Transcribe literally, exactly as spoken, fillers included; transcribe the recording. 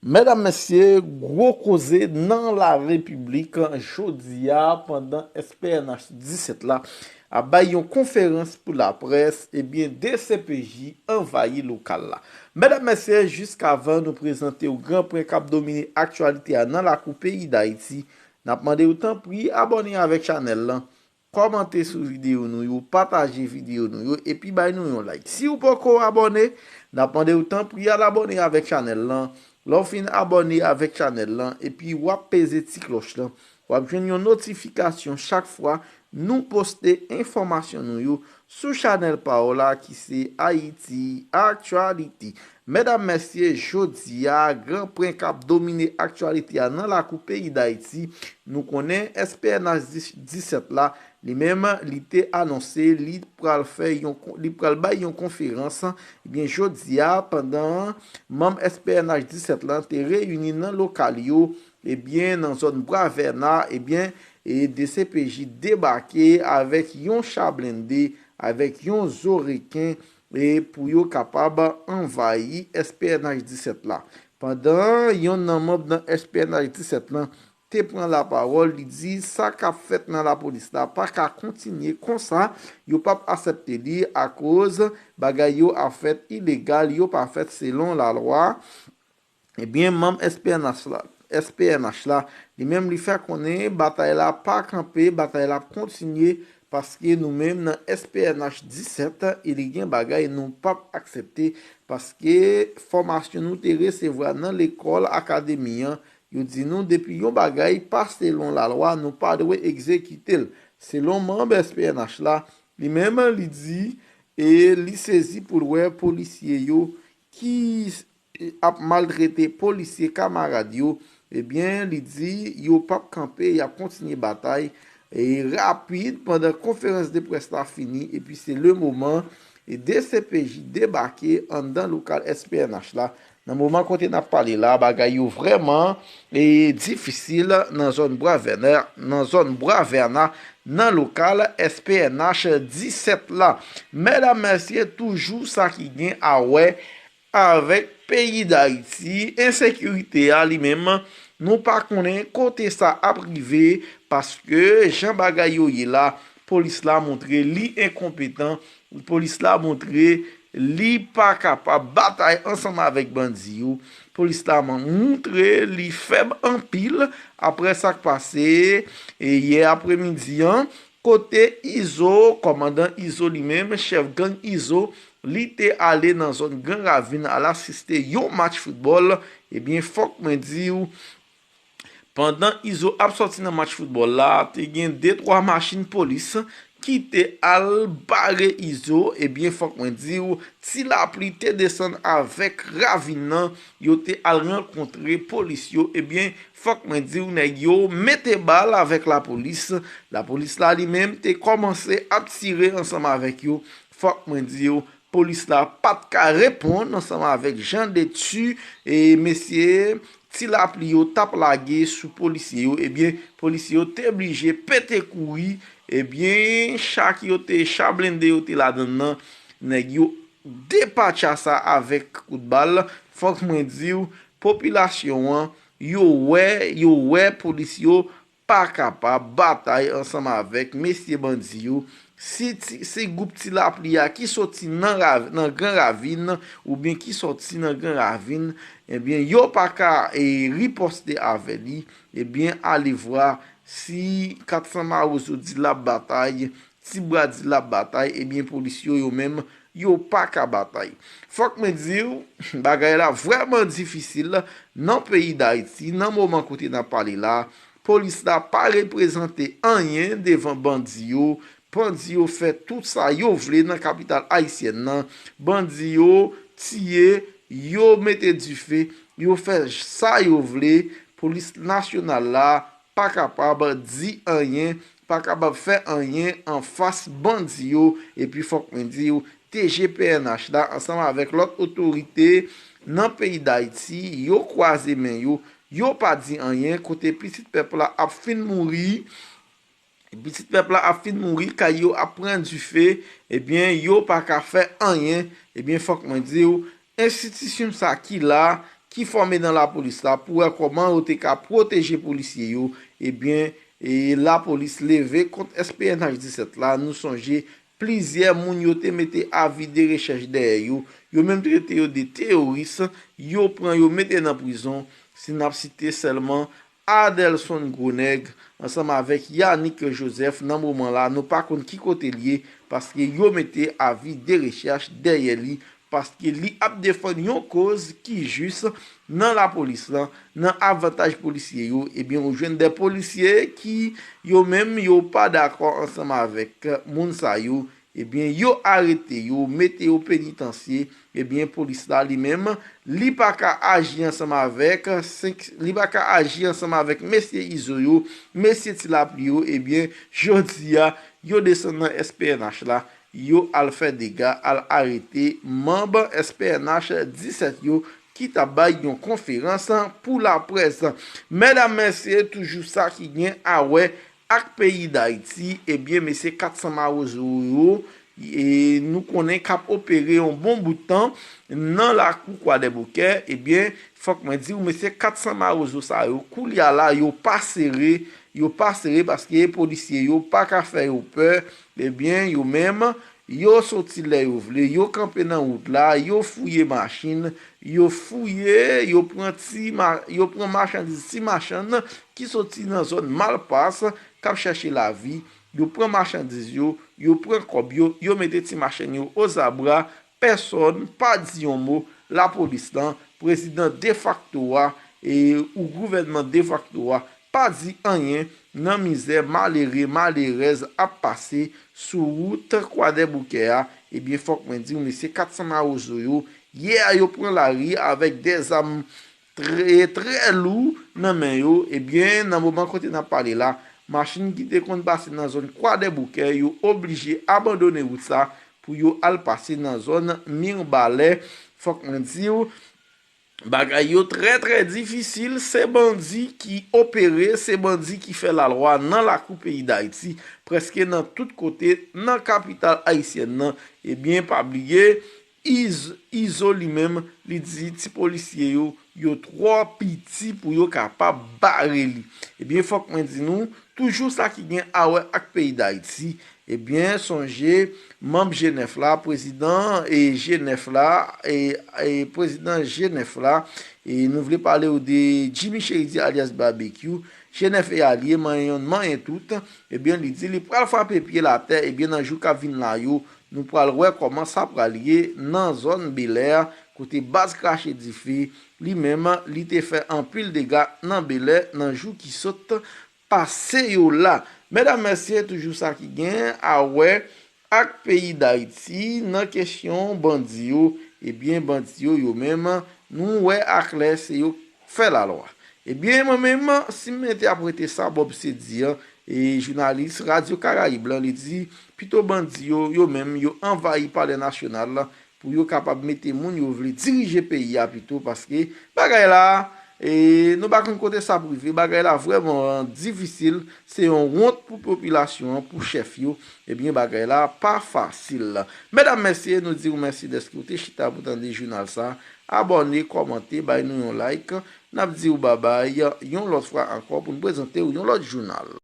Medam, mesye, gwo koze nan la Repiblik jodi a, pandan S P N H disèt la ap bay yon konferans pou laprès, ebyen, D C P J anvayi lokal la. Medam, mesye, jiskavan nou prezante w gran pwen k ap domine aktyalite a nan lakou peyi Dayiti, n ap mande w tanpri abòne avèk chanèl lan, kòmante sou videyo nou yo, pataje videyo nou yo, epi bay nou yon like. Si w poko abòne, n ap mande w tanpri al abòne avèk chanèl lan. Lè w fin abòne avèk chanèl lan, epi w ap peze ti klòch lan, w ap jwenn yon notifikasyon chak fwa nou poste enfòmasyon nou yo sou chanèl pa w la ki se Ayiti Aktyalite. Medam, mesye, jodi a, gran pwen k ap domine aktyalite a nan lakou peyi Dayiti. Nou konnen S P N H disèt la, li menm, li te anonse li pral fè yon, li pral bay yon konferans, ebyen, jodi a, pandan manm S P N H disèt lan te reyini nan lokal yo, ebyen, nan zòn Bwa Vèna, ebyen, e D C P J debake avèk yon cha blende, avèk yon zo reken, e pou yo kapab anvayi S P N H disèt la. Pandan yonn nan manm nan S P N H disèt lan te pran lapawòl, li di sa k ap fèt nan lapolis la pa ka kontinye konsa, yo p ap aksepte li akoz bagay yo ap fèt ilegal, yo pa fèt selon lalwa. Ebyen, manm S P N H la, S P N H la, li menm li fè konnen batay la pa kanpe, batay la ap kontinye, paske nou menm nan S P N H disèt, e li gen bagay nou p ap aksepte, paske fòmasyon nou te resevwa nan lekòl akademi an, yo di nou depi yon bagay pa selon lalwa, nou pa dwe egzekite l. Selon manm S P N H la, li menm li di, e li sezi pou l wè polisye yo ki ap maltrete polisye kamarad yo, ebyen, li di yo p ap kanpe, y ap kontinye batay, e rapid, pandan konferans de près la fini, epi se le moman, e D C P J debake anndan lokal S P N H la. Nan moman kote n ap pale la, bagay yo vrèman, e difisil nan zòn Bwa Vèna, nan zòn Bwa Vèna, nan lokal S P N H disèt la. Medam, mesye, toujou sa ki gen a wè avèk peyi Dayiti, ensekirite a li menm, nou pa konnen kote sa ap rive, paske jan bagay yo ye la, polis la montre li enkonpetan, polis la montre li pa kapab batay ansanm avèk bandi yo, polis la montre li fèb anpil apre sa k pase, e, yè apremidi an, kote Izo, kòmandan Izo li menm, chèf gang Izo, li te ale nan zòn Gran Ravin al asiste yon match foutbòl, ebyen, fòk mwen di w, pandan Izo ap sòti nan match foutbòl la, te gen de twa machin polis ki te al bare Izo, ebyen, fòk mwen di w, ti lapli te desann avèk ravin nan, yo te al rankontre polis yo, ebyen, fòk mwen di w, nèg yo mete bal avèk lapolis. Lapolis la li menm te kòmanse ap tire ansanm avèk yo. Fòk mwen di w, polis la pa t ka reponn ansanm avèk jan de ti, e, mesye, ti lapli yo t ap lage sou polisye yo. Ebyen, polisye yo te blije pete kouri. Ebyen, cha ki yo te, cha blende yo te ladann nan, nèg yo depatcha sa avèk kout bal. Fòk mwen di w, popilasyon an, yo wè, yo wè polis yo pa kapab batay ansanm avèk mesye bandi yo. Si ti, si gwoup ti lapli a ki soti nan rav-, nan Gran Ravin, oubyen ki sòti nan Gran Ravin, ebyen, yo pa ka, e, ripòste avè li, ebyen, ale vwa si Katsan Mawozo di l ap batay, Ti Bra di l ap batay, ebyen, polis yo, yo menm, yo pa ka batay. Fòk mwen di w, bagay la vrèman difisil nan peyi Dayiti, nan moman kote n ap pale la. Polis la pa reprezante anyen devan bandi yo. Bandi yo fè tout sa yo vle nan kapital ayisyèn nan. Bandi yo tiye, yo mete dife, yo fè sa yo vle. Polis nasyonal la pa kapab di anyen, pa kapab fè anyen anfas bandi yo. Epi fòk mwen di w, T G P N H la, ansanm avèk lòt otorite nan peyi Dayiti, yo kwaze men yo, yo pa di anyen, kote pitit pèp la ap fin mouri, pitit pèp la ap fin mouri, kay yo ap pran dife, ebyen, yo pa ka fè anyen, ebyen, fòk mwen di w, enstitisyon sa ki la, ki fòme nan lapolis la pou wè kòman yo te ka pwoteje polisye yo, ebyen, e lapolis leve kont S P N H disèt la. Nou sonje plizyè moun yo te mete avi de rechèch dèyè yo, yo menm trete yo de teyoris, yo pran yo mete nan prizon. Si n ap site sèlman Adelson Gronèg, ansanm avèk Yanick Joseph, nan moman la, nou pa konn ki kote l ye, paske yo mete avi de rechèch dèyè li, paske li ap defann yon koz ki jis nan lapolis lan, nan avantaj polisye yo. Ebyen, ou jwenn de polisye ki yo menm yo pa dakò ansanm avèk moun sa yo, ebyen, yo arete yo, mete yo penitansye. Ebyen, polis la li menm, li pa ka aji ansanm avèk senk, li pa ka aji ansanm avèk mesye Izo yo, mesye Ti Lapli yo. Ebyen, jodi a, yo desann nan S P N H la, yo al fè dega, al arete manm S P N H disèt yo ki t ap bay yon konferans pou laprès. Medam, mesye, toujou sa ki gen a wè ak peyi Dayiti, ebyen, mesye kat san mawozo yo, e nou konnen k ap opere yon bon bout tan nan lakou Kwadèboukè, ebyen, fòk mwen di w, mesye kat san mawozo sa yo, koulye a la, yo pa sere, yo pa sere paske polisye yo pa ka fè yo pè, ebyen, yo menm, yo soti lè yo vle, yo kanpe nan wout la, yo fouye machin, yo fouye, yo pran ti ma-, yo pran machandiz ti machann ki soti nan zòn Malpas, k ap chèche lavi, yo pran machandiz yo, yo pran kòb yo, yo mete ti machann yo ozabra, pèsòn pa di yon mo, lapolis lan, prezidan defakto a, e, ou gouvènman defakto a, pa di anyen nan mizè malere, malerèz ap pase sou wout Kwadèboukè a. Ebyen, fòk mwen di w, mesye kat san mawozo yo, yè a yo pran lari avèk de zam trè, trè lou nan men yo. Ebyen, nan moman kote n ap pale la, machin ki te konn pase nan zòn Kwadèboukè, yo oblije abandone wout sa pou yo al pase nan zòn Mirbalè. Fòk mwen di w, bagay yo trè, trè difisil. Se bandi ki opere, se bandi ki fè lalwa nan lakou peyi Dayiti, prèske nan tout kote nan kapital ayisyèn nan. Ebyen, pa bliye, Iz-, Izo li menm, li di ti polisye yo, yo twò piti pou yo kapab bare li. Ebyen, fòk mwen di nou, toujou sa ki gen a wè ak peyi Dayiti, ebyen, sonje manm G nèf la, prezidan e G nèf la, e, e prezidan G nèf la, e nou vle pale w de Jimmy Chérizier alyas Barbecue, G nèf e alye, manyen yonn, manyen tout, ebyen, li di li pral frape pye l atè, ebyen, nan jou k ap vin la yo, nou pral wè kòman sa pral ye nan zòn Belè, kote baz Krache Dife, li menm, li te fè anpil dega nan Belè nan jou ki sot pase yo la. Medam, mesye, toujou sa ki gen a wè ak peyi Dayiti nan kesyon bandi yo, ebyen, bandi yo, yo menm, nou wè aklè se yo k fè lalwa. Ebyen, mwen menm, si m entèprete sa Bob Sedi an, e jounalis Radyo Karayib lan, li di, pito bandi yo, yo menm, yo anvayi Palè Nasyonal la, pou yo kapab mete moun yo vle dirije peyi a pito, paske bagay la, e, nou pa konn kote sa pou rive, bagay la vrèman difisil, se yon wont pou popilasyon an, pou chèf yo, ebyen, bagay la pa fasil. Medam, mesye, nou di w mèsi dèske w te chita pou tande jounal sa. Abòne, kòmante, bay nou yon like. N ap di w babay yon lòt fwa ankò pou n prezante w yon lòt jounal.